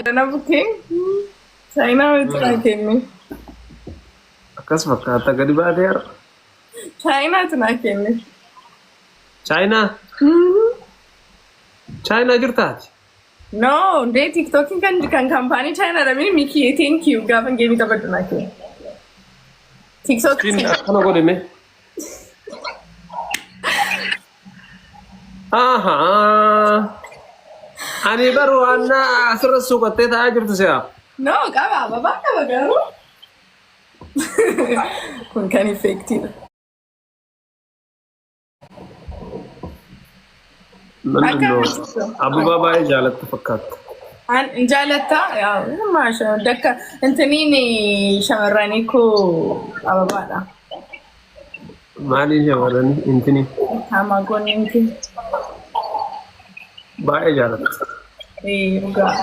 Dana bukkee Chaayinaa walitti naa kenne. Akkas fakkaata gadi baatee har'a. Chaayinaatu naa kenne. Chaayinaa? Chaayinaa jirtaati? No, ndee TikTokiin kan kaampaanii Chaayinaadha mini Mikii, thank you, gaafa geemii taphadhu naa kenne. TikTok Isin akkana godhe mee. Ahaa. Ani baru waan asirra suuqattee taa'aa jirtu si'a. No, qaba, ababaa qaba garuu. Kun kan effektiidha. Mannoo ababaa baay'ee jaalattu fakkaata. An jaalattaa yaa maasha dakka intiniin shamarranii koo ababaadha. Maaliin shamarranii intini Haamaa goonni intin. Baay'ee jaalatta. Ee, dhugaa.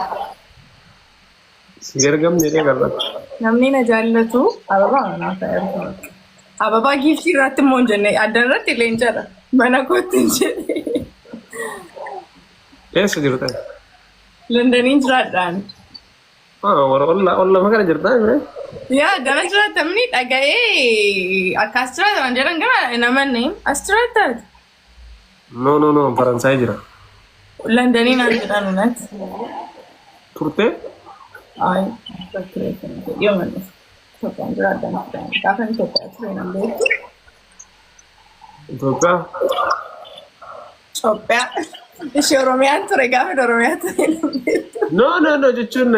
Si gargamne dee garratti. Namni na jaallatu ababaa naaf erga. Ababaa giiftii irratti immoo hin jenne, adda irratti leencadha. Mana kootti hin jedhe. Eessa jirta? Londoniin jiraadhaan. Ah, warra olla olla kana jirta? Yaa dana jiraatamni dhaga'ee akkas jiraataman jedhan gara hin amanne, as jiraattaati. No, no, no, Faransaay jira. Londoniin aan jedhan natti. Turtee? Ay, yoo manne Itoophiyaan jiraadhaan gaafa Itoophiyaa ture nan beektu. Itoophiyaa? Itoophiyaa. Ishee Oromiyaan ture, gaafa Oromiyaa ture nan beektu. No, no, no jechuun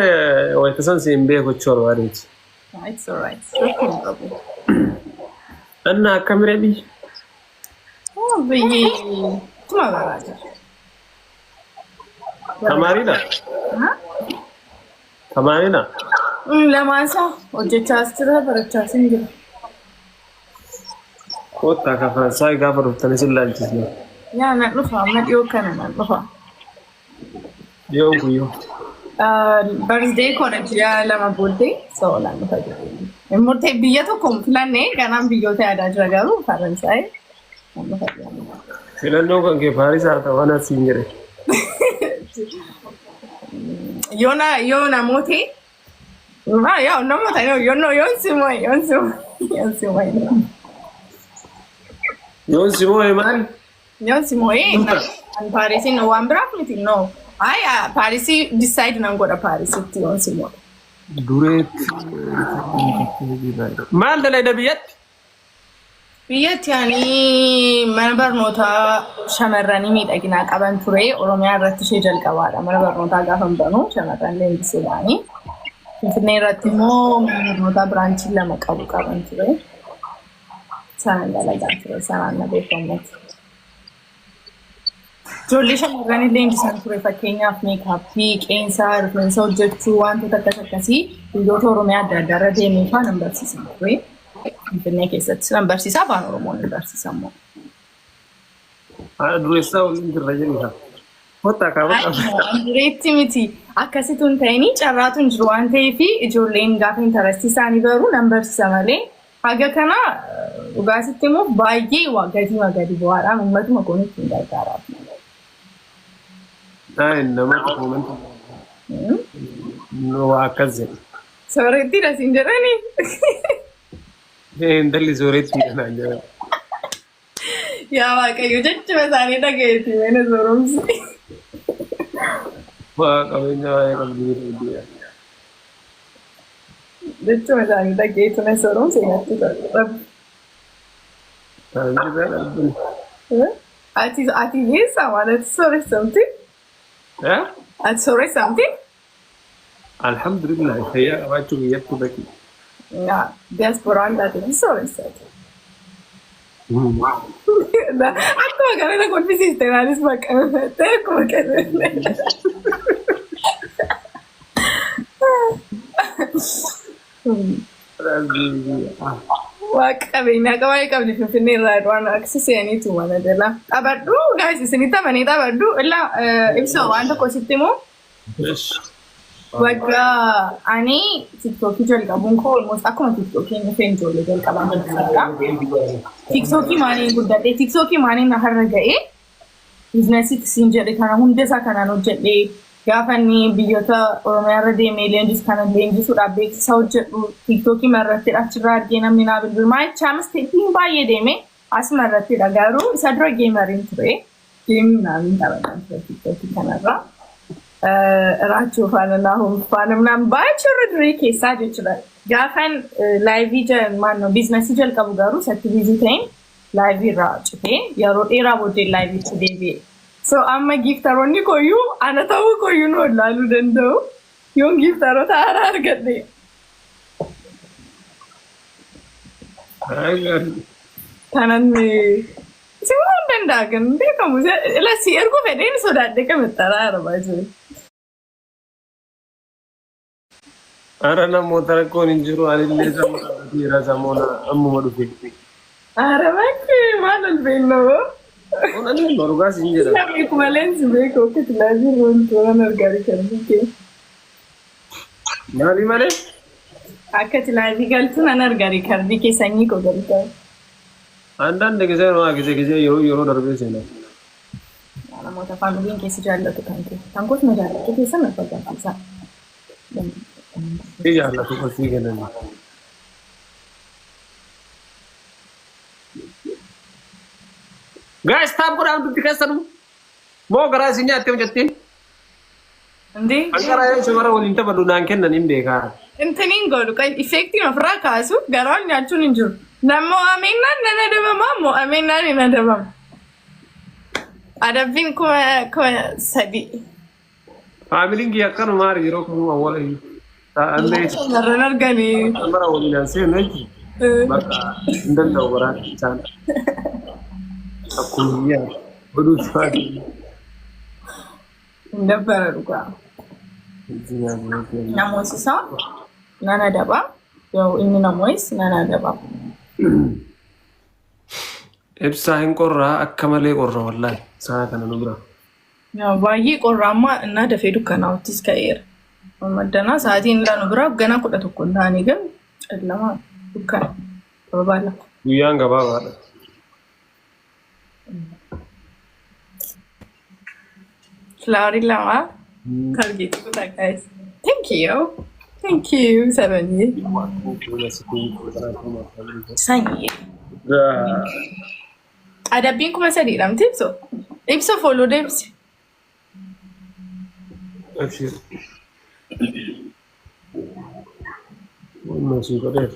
wayita san si hin beeku jechuu barbaadeeti. It's alright. Rakkoo hin qabu. Anna akkamiree biyyi? Oh, biyyi tuma baraa jira. Tamaariidha? Tamaariidha? Lamaan isaa hojjechaas jira, barachaas hin jira. Kottaa ka Faransaay gaafa dhuftan isin laalchisna. Yaa, nan dhufa, amma dhiyoo kana nan dhufa. Dhiyoon guyyoo. Birthday koodha ji'a 2 booddee, so nan dhufa jedhee. Murtee biyya tokko hin filanne, ganaan biyyoota yaadaa jira, garuu Faransaay nan dhufa jedhee. Filannoo kan kee Paaris haa ta'u, ana siin jedhe. Yoo na yoo namooti ah yaa namoota yoo yoo no yoon si mo'e, yoon si mo'e, yoon si mo'e. Yoon si mo'e maal? Yoon si mo'e an Paarisiin waan biraaf miti, no. Ay, Paarisii decide nan godha Paarisitti yoon si mo'e. Dureetti maal dalayda biyyatti? Biyyatti ani mana barnootaa shamarranii miidhaginaa qaban ture. Oromiyaa irratti ishee jalqabaadha. Mana barnootaa gaafa banu shamarran leenjisuudhaani. Finfinnee irratti immoo mana barnootaa branchii lama qabu qaban ture. Sanaan dalagaa ture. Sanaan na beekamuuti. Ijoollee shamarranii leenjisan ture, fakkeenyaaf makeup, qeensa, rifeensa hojjechuu, wantoota akkas akkasii biyyoota Oromiyaa adda addaa irra deemee faa nan barsiisan ture. Finfinnee keessatti nan barsiisa, afaan Oromoo nan barsiisa immoo. Haadha dureessaa waliin jirra jedhu. Kottaa kaawwadhaa. Dureetti miti, akkasitu hin ta'in, carraatu hin jiru waan ta'eef ijoolleen gaafa interestii isaanii baruu nan barsiisa malee haga kana dhugaasitti immoo baay'ee waa gatii gadi bu'aadhaan uummatuma kun ittiin gargaaraaf. Ay, namatti comment waa akkas jedhe. Soorettiidha siin jedhanii. Intalli sooretti kanaan jedhan. Yaa Waaqayyo, jechuma isaanii dhagayeeti mana sooromsi. Waa qabeenya waa'ee qabdi jedhu. Jechuma isaanii dhagayeetu na sooromse, natti tola. Ati hiyyeessa maal, ati sooressamti? Eh? Ati sooressamti? Alhamdulillah, fayyaa qabaachuu biyyatti baqi. Yaa, diyaaspooraan taate ni sooressaati. Akkuma kana na kolfisiiste, naanis bakka ta'e akkuma kana. Waaqa, qabeenyaa qabaayee qabdi Finfinnee irraa waan aksi seeniitu mana jala. Taphadhu guys, isinitti amanii taphadhu. Illaa ibsa waan tokko sitti himu. Waggaa ani TikTokii jalqabuun koo almost akkuma TikTokiin dhufeen ijoollee jalqabaan jalqabadha. TikTokii maaliin guddadhe, TikTokii maaliin har'a ga'ee, businessii siin jedhe kana hunda isaa kanaan hojjedhee Gaafa inni biyyoota Oromiyaa irra deemee leenjis kana leenjisuudhaaf beeksisa hojjedhu TikTokii irratti achirraa argee namni naa bilbilu. Maayichaa steppiin baay'ee deeme asuma irrattidha. Garuu isa dura gameriin ture. Gameii naamin taphatan ture TikTokii kanarra. Raachuu faana naahum faana ምናምን baay'ee irra durii keessaa jechuudha. Gaafan liveii maannoo businessii jalqabu garuu isatti busy ta'in liveii irraa citee yeroo dheeraa booddee liveiitti deebi'e. So amma gifteroonni koyyuu ana ta'uu koyyuu nu wallaaluu danda'u. Yoon gifteroota haaraa argadhe. Kanan si waan danda'a kan beekamu. Ila si erguu fedheen sodaadhee qabattaraa arbaa jiru. Ara namoota rakkoon hin jiru, anillee sammuu sammuna ammuma dhufe. Ara bakki maal ol beeknoo? Ani dhugaas hin jedha. Namni malee si beeku akka liveii wanti waan argaa kan bukkee. Maali malee? Akka liveii galtu nan argaa recordii kee sanyii koo galta. አንዳንድ ጊዜ ነው ጊዜ ጊዜ yeroo yeroo darbee seenaa. Namoota familyn keessa jaallatu kan kee. Kan koos na jaallatu keessa na agarsiisa. Si jaallatu qosii kennan. Guys, tap godhaa dubbi keessanu. Moo garaa isin nyaattee hojjettiin? Indee? Hanga raayyaa shamara waliin taphadhu naan kennan hin beekaa. Intiniin godhu effectiin ofirraa kaasu garaa nyaachuun hin jiru. Nam mo'ameennaan nan adabamaa, mo'ameennaan hin adabamu. Adabbiin 3000. Familyn kiyya akkanuma yeroo kamuu awwaala iyyuu. Ta'allee Shamarran arganii. shamara waliin aan seenu jechuudha. Bakka hin danda'u baraan isaan. Akkuma biyyaa oduu isaati. Hin dabbara dhugaa. Namoota isaa nan adaba. Yoo inni namoos nan adaba. Ibsaa hin qorraa, akka malee qorra wallaahi sa'a kana nu bira. Baay'ee qorra amma innaa dafee dukkanaa'uttis ka'eera. Maddanaa sa'aatiin ilaa nu biraa ganaa 11 hin taane gan callamaa dukkana. Sababaa lafa. Guyyaan gabaabaadha. Flowerii lama targeetii kutaa guys. Thank you. Thank you sabanii. Sanyii. Adabbiin 3000dha miti ibsu. Ibsa follow deebisi. Abshir. Wannan shi godheef.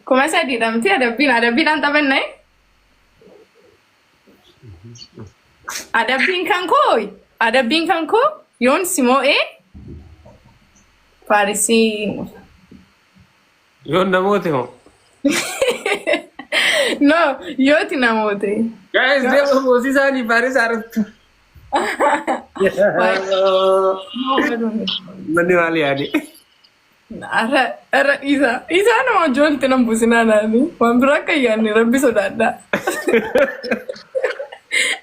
3000dha miti adabbiin adabbiidhaan taphannee. Adabbiin kan koo adabbiin kan koo yoon si moo'ee Paarisii. Yoon namooti hoo? No, yooti namooti. Guys, deema moosii Paaris haaratu. Manni maal yaade? Arra arra dhiisaa. Dhiisaa nama wajjin walitti nan buusinaa naani. Waan biraa akka hin yaadne rabbi sodaadha.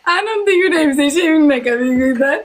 Aanan tiyyuu deebisee ishee hin naqabii guutaan.